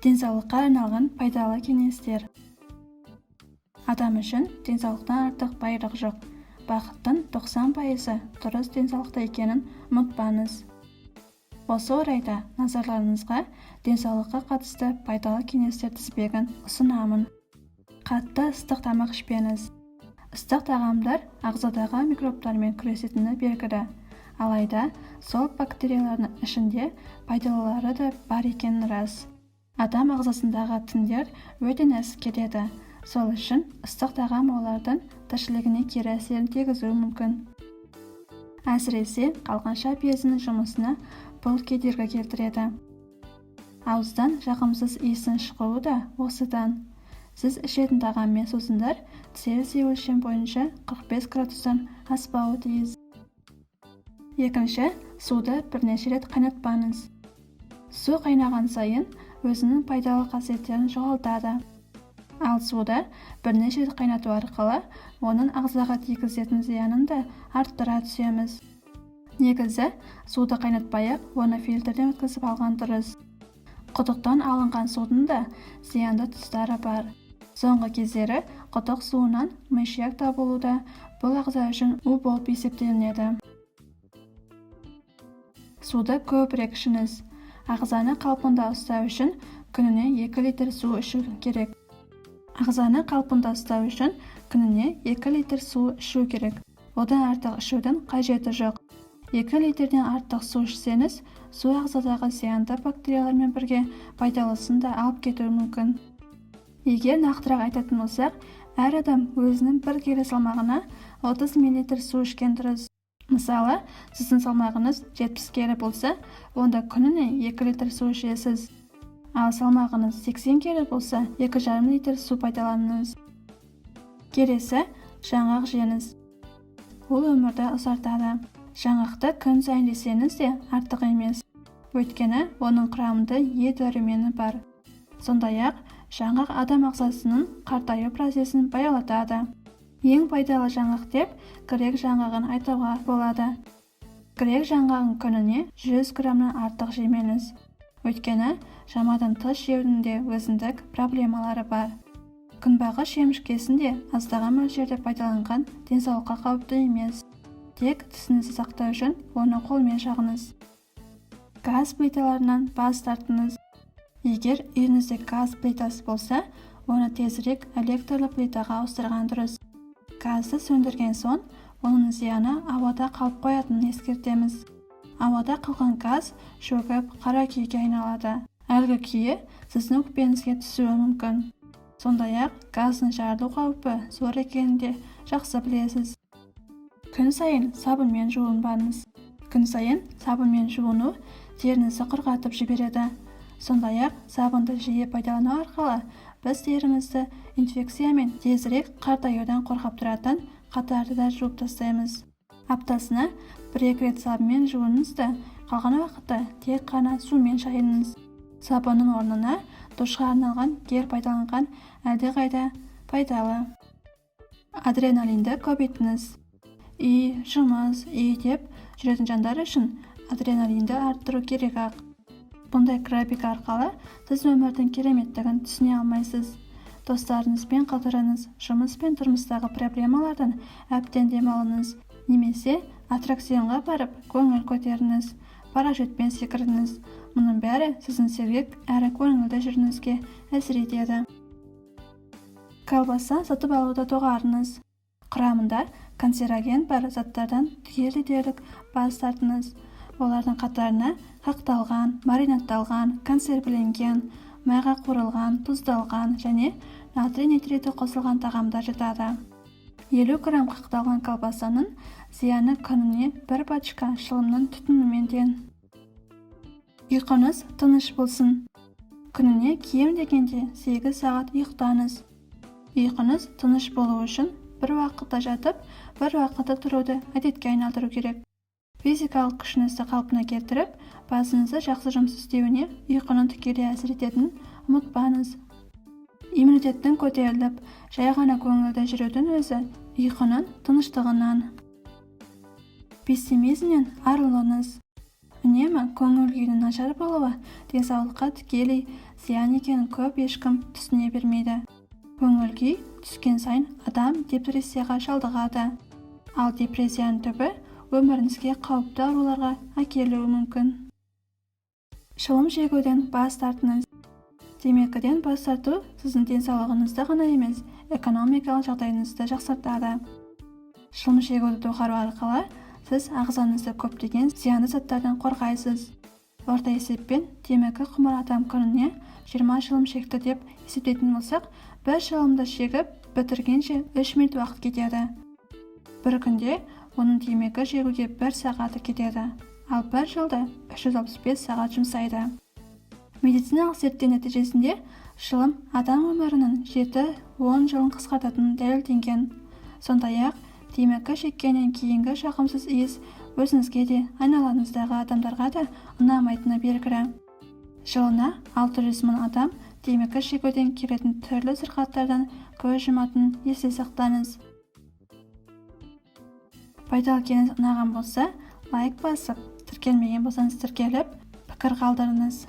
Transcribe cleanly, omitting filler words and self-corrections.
Денсаулыққа арналған пайдалы кеңестер. Адам үшін денсаулықтан артық байлық жоқ. Бақыттың 90%-ы дұрыс денсаулықта екенін ұмытпаңыз. Осы орайда назарларыңызға денсаулыққа қатысты пайдалы кеңестер тізбегін ұсынамын. Қатты ыстық тамақ ішпеңіз. Ыстық тағамдар ағзадағы микробтармен күресетіні белгілі. Алайда сол бактериялардың ішінде пайдалылары да бар екені рас. Адам ағзасындағы тіндер өте нәзік келеді. Сол үшін ыстық тағам олардың тіршілігіне кері әсерін тигізуі мүмкін. Әсіресе қалқанша безінің жұмысына бұл кедергі келтіреді. Ауыздан жағымсыз иістің шығуы да осыдан. Сіз ішетін тағам мен сусындар Цельсий өлшем бойынша 45 градустан аспауы тиіс. Екінші, суды бірнеше рет қайнатпаңыз. Су қайнаған сайын өзінің пайдалы қасиеттерін жоғалтады. Ал суды бірнеше рет қайнату арқылы оның ағзаға тигізетін зиянын да арттыра түсеміз. Негізі, суды қайнатпай-ақ, оны фильтрден өткізіп алған дұрыс. Құдықтан алынған судың да зиянды тұстары бар. Соңғы кездері құдық суынан мышьяк табылуда. Бұл ағза үшін у болып есептелінеді. Суды көбірек ішіңіз. Ағзаны қалпында ұстау үшін күніне 2 литр су ішу керек. Ағзаны қалпында ұстау үшін күніне 2 литр су ішу керек. Одан артық ішудің қажеті жоқ. 2 литрден артық су ішсеңіз, су ағзадағы зиянды бактериялармен бірге пайдалысын да алып кетуі мүмкін. Егер нақтырақ айтатын болсақ, әр адам өзінің 1 келі салмағына 30 мл су ішкен дұрыс. Мысалы, сіздің салмағыңыз 70 келі болса, онда күніне 2 литр су ішесіз. Ал салмағыңыз 80 келі болса, 2,5 литр су пайдаланыңыз. Келесі, жаңғақ жеңіз. Ол өмірді ұзартады. Жаңғақты күн сайын жесеңіз де артық емес, өйткені оның құрамында Е дәрумені бар. Сондай-ақ жаңғақ адам ағзасының қартаю процесін баяулатады. Ең пайдалы жаңғақ деп грек жаңғағын айтуға болады. Грек жаңғағын күніне 100 граммнан артық жемеңіз, өйткені шамадан тыс жеудің де өзіндік проблемалары бар. Күнбағыс жемішкесін де аздаған мөлшерде пайдаланған денсаулыққа қауіпті емес. Тек тісіңізді сақтау үшін оны қолмен шағыңыз. Газ плиталарынан бас тартыңыз. Егер үйіңізде газ плитасы болса, оны тезірек электрлі плитаға ауыстырған дұрыс. Газды сөндірген соң оның зияны ауада қалып қоятынын ескертеміз. Ауада қалған газ шөгіп, қара күйеге айналады. Әлгі күйе сіздің өкпеңізге түсуі мүмкін. Сондай-ақ газдың жарылу қаупі зор екенін де жақсы білесіз. Күн сайын сабынмен жуынбаңыз. Күн сайын сабынмен жуыну теріңізді құрғатып жібереді. Сондай-ақ сабынды жиі пайдалану арқылы біз терімізді инфекция мен тезірек қартаюдан қорғап тұратын қатарды да жуып тастаймыз. Аптасына бір-екі рет сабынмен жуыныңыз да, қалған уақытта тек қана сумен шайыныңыз. Сабынның орнына душқа арналған гель пайдаланған әлдеқайда пайдалы. Адреналинді көбейтіңіз. Үй, жұмыс, үй деп жүретін жандар үшін адреналинді арттыру керек-ақ. Бұндай график арқылы сіз өмірдің кереметтігін түсіне алмайсыз. Достарыңызбен қыдырыңыз, жұмыс пен тұрмыстағы проблемалардан әбден демалыңыз немесе аттракционға барып көңіл көтеріңіз, парашютпен секіріңіз. Мұның бәрі сіздің сергек әрі көңілді жүруіңізге әсер етеді. Колбаса сатып алуды доғарыңыз. Құрамында канцероген бар заттардан түгелдей дерлік бас тартыңыз. Олардың қатарына қақталған, маринадталған, консервіленген, майға қуырылған, тұздалған және натрий нитриті қосылған тағамдар жатады. 50 грамм қақталған колбасаның зияны күніне бір пачка шылымның түтінімен тең. Ұйқыңыз тыныш болсын. Күніне кем дегенде 8 сағат ұйықтаңыз. Ұйқыңыз тыныш болу үшін бір уақытта жатып, бір уақытта тұруды әдетке айналдыру керек. Физикалық күшіңізді қалпына келтіріп, басыңызды жақсы жұмыс істеуіне ұйқының тікелей әсер ететінін ұмытпаңыз. Иммунитеттің көтеріліп, жай ғана көңілді жүрудің өзі ұйқының тыныштығынан. Пессимизмнен арылыңыз. Үнемі көңіл күйдің нашар болуы денсаулыққа тікелей зиян екенін көп ешкім түсіне бермейді. Көңіл күй түскен сайын адам депрессияға шалдығады. Ал депрессияның түбі өміріңізге қауіпті ауруларға әкелуі мүмкін. Шылым шегуден бас тартыңыз. Темекіден бас тарту сіздің денсаулығыңызды ғана емес, экономикалық жағдайыңызды жақсартады. Шылым шегуді доғару арқылы сіз ағзаңызды көптеген зиянды заттардан қорғайсыз. Орта есеппен темекі құмар адам күніне 20 шылым шекті деп есептейтін болсақ, бір шылымды шегіп бітіргенше 3 минут уақыт кетеді. Бір күнде оның темекі шегуге 1 сағаты кетеді, ал бір жылда 365 сағат жұмсайды. Медициналық зерттеу нәтижесінде шылым адам өмірінің 7-10 жылын қысқартатыны дәлелденген. Сондай-ақ, темекі шеккеннен кейінгі жағымсыз иіс өзіңізге де, айналаңыздағы адамдарға да ұнамайтыны белгілі. Жылына 600 мың адам темекі шегуден келетін түрлі сырқаттардан көз жұматынын есте сақтаңыз. Пайдалы кеңес ұнаған болса, лайк басып, тіркелмеген болсаңыз тіркеліп, пікір қалдырыңыз.